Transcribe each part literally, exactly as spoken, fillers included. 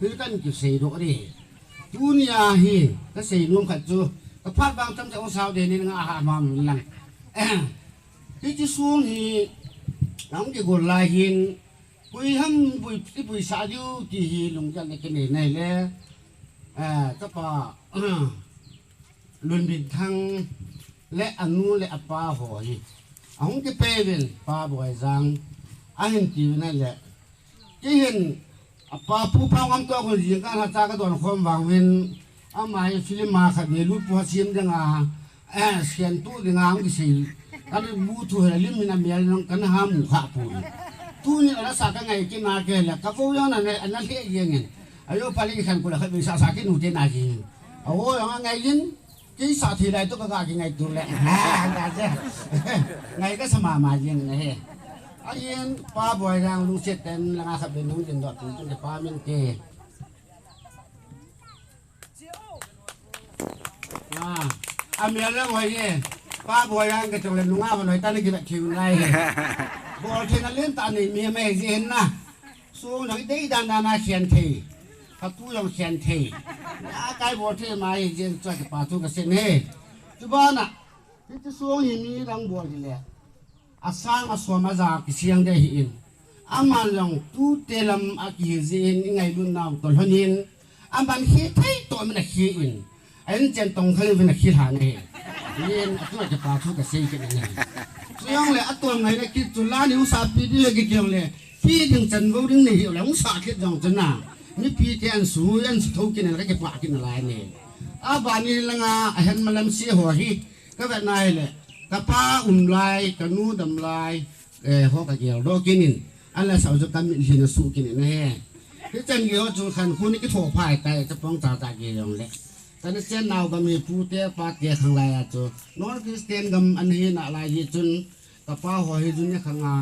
Hi kan kisei doh ding. Tunia hi, kasei nom khat chu, kaphat vang tam cha ong sao de nin nga ha mam lang. Hiche song hi, nang kigol lai hin, pui ham pui, pui sa diu ti hi lunggel le kinei nai le. Eh, kapa, Lunbinthang le anu le apa ho hi. Ahung kipe uvin Pa Boijang. Ahin ti uvin ahile. Kei hin apa pu pa ngam to ko jing ka na cha ka don khom vang uvin. Ama hi film a khat ni lut pu ha sim ding a. Eh, sian tu ding a hung kisei. Ka ni bu thu he lim min a mial nang ka na ha mu kha pu. Tuni ana sa ka ngai kit na ke le. Ka vo jong na ne ana le jeng in. Ajo pali khan kula khat vei sa sa kit nu te na jing. Awo jong angai jin. Kei sa thei lai tu ka ga kingaito le. Ha, da je. Ngai ka sa mama jing na he. Ahin Pa Boijang lungset ten langa khat vei nung din dot tu tu pa min te. Ah, amel lang hoi ye. Pa Boijang ka chong le nunga hon hoi ta ni ki ba thiu lai he. Bol thei na len ta ni mi mai ji hin na. Song jong i dei dan dan a khian thei. Ka tu jong khian thei. A kai bol thei mai jeng chua kipa thu ka sei e. Chubana, hiche song hi mi dang bol hi le. Asang asom aja kisiang dei hi in. Aman jong tute lam a kihi jin i ngailut nau tolhon in. Aman hi thei to man a hi in. Ahin chen tong khali vin a khi lha nge. Yen a tu a kipa thu ka sei kit nge. Chu jong le a tuam ngai le kit chu la ni u sa pi di le kit jong le. Pi ding chan vo ding ni hi le u sa kit jong chu na. Mipi te an su an su tho kit na ka kipa kit na lai ni. A ba ni langa a hen malam si ho hi. Ka vet na hi le. Ka pa um lai, ka nu dam lai. Eh, ho ka gel do kinin. Ala sau chu ka mit hin a su kinin he. Hi chan gel ho chu khan khu ni ki tho phai tai, chapang cha cha gel jong le. Kana chen nau gam hi pu te pa te khang lai a chu. Non Christian gam an hi na lai hi chun. Ka pa ho hi jun ni khang a.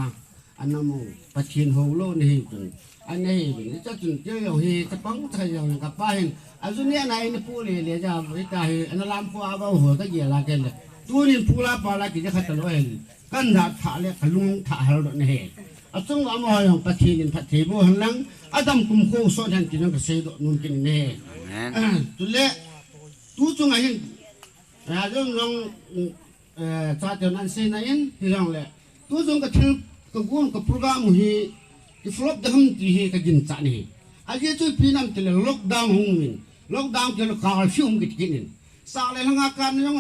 Ana mu. Pathen ho lo ni hi chun. Ana hi ni cha chun te jong hi chapang cha jong ka pa hin. A jun ni ana hi ni pu le le ja hi ta hi. Ana lam ko a ba ho ka gel la ke le. Tunin pu la pa la ki ja khat lo hin. Kan da tha le ka lung tha hal do ne he. A chung a mo jong Pathen in phatthei boh hen lang, a dam kum kho sot hen ti jong ka sei doh nom kit ne he. Amen. Chule, tu chung a hin, a jong jong, eh, chate hon an sei na in, hi jong le. Tu chung ka thil, ka gun ka program hi, ki flop da ham ti hi ka ginchat ne he. A je chu ipi nam ti le lockdown hung in, lockdown ti le curfew hung kit kit in. Sa le langa kan jong